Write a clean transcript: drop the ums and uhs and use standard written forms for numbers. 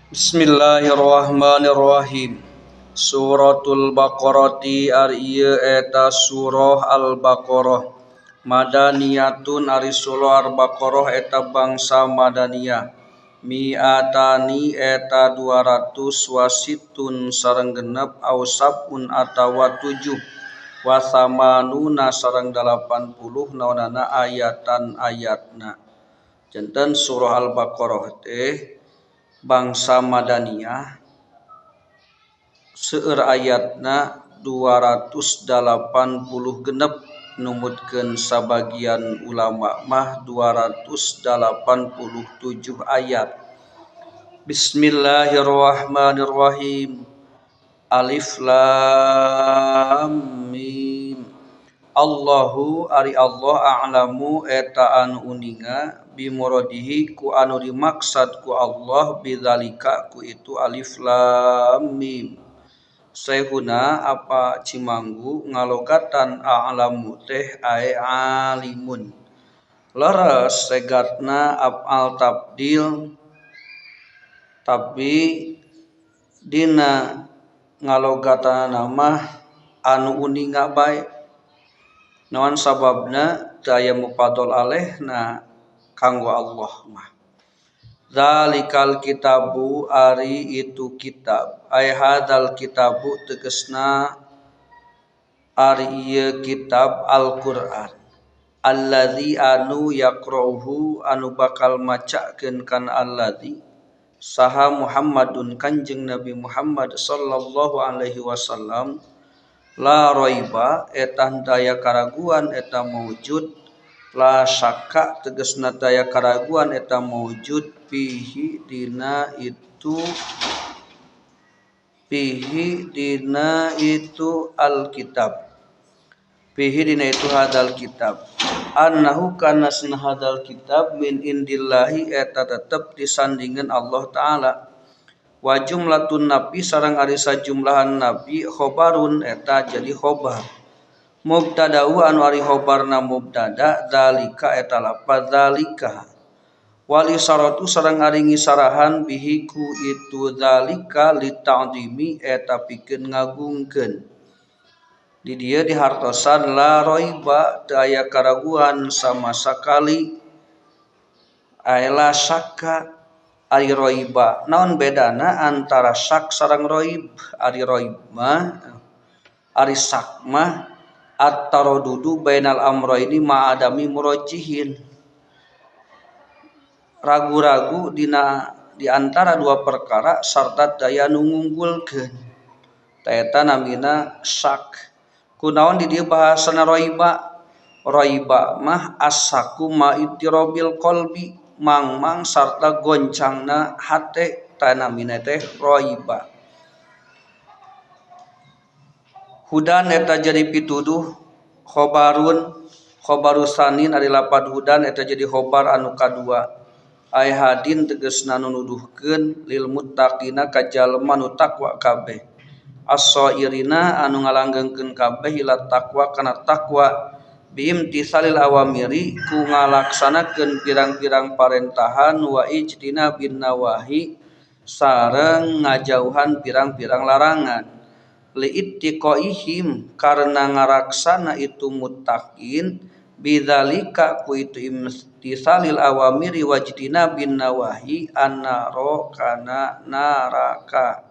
Bismillahirrahmanirrahim. Suratul Baqarati ari ieu eta surah Al-Baqarah. Madaniyatun ari surah Al-Baqarah eta bangsa Madaniyah. Mi'atani eta 200 wasitun sareng genep au sabun atawa 7 wasamanuna sareng 80 naonana ayatan ayatna. Janten surah Al-Baqarah teh bangsa Madaniyah seueur ayatna 286 numutkeun sabagian ulama mah 287 ayat. Bismillahirrahmanirrahim. Alif Lam Mim. Allahu ari Allah a'lamu eta anu uninga bimuradihi ku anu dimaksad ku Allah bidzalika ku itu alif lam mim. Sehuna apa Cimanggu ngalogatan a'lamu teh ae alimun. Leres segatna af'al tabdil tapi dina ngalogatanna mah anu uninga bae. Naon sababna teu aya mufadhol alaihna kanggo Allah mah. Zalikal kitabu ari itu kitab ay hadzal kitabu tegasna ari ieu kitab Al-Qur'an allazi anu yaqra'uhu anu bakal macakeun kana allazi saha Muhammadun Kanjeng Nabi Muhammad sallallahu alaihi wasallam la raiba eta daya karaguan eta maujud la syakka tegasna daya karaguan eta maujud fihi dina itu alkitab fihi dina itu hadal kitab annahu kana hadal kitab min indillahi eta tetep disandingan Allah taala wa jumlatun nabi sareng ari sajumlahan nabi khobarun eta jadi khobar mubtada'u anu ari khobarna mubtada zalika eta lapaz zalika wal isaratu sareng ari ngisarahan bihi ku itu zalika lita'zimi eta pikeun ngagungkeun di dieu dihartosan la raiba teu aya karaguan sama sakali aela syakka ari roiba naon bedana antara syak sareng roib ari roib mah ari sak mah at-taradudu bainal amroini ma'adami murajihin ragu-ragu dina di antara dua perkara sarta daya nu ngunggulkeun ta eta namina syak kunaon di dieu bahasana roiba roiba mah asaku ma ittirabil qalbi mangmang sarta goncangna hate tanamina teh roiba hudan eta jadi pituduh khobarun khobarusanin ari lapad hudan eta jadi khobar anu kadua ay hadin tegasna nu nuduhkeun lil muttaqina ka jalma nu takwa kabeh as-sairina anu ngalanggengkeun kabeh ila takwa kana takwa biimtisalil awamiri ku ngalaksanakeun pirang-pirang parentahan wa ijtina bin nawahi sareng ngajauhan pirang-pirang larangan liittiqaihim karena ngaraksana itu muttaqin bidzalika ku itu imtisalil awamiri wajtina bin nawahi annaro kana naraka.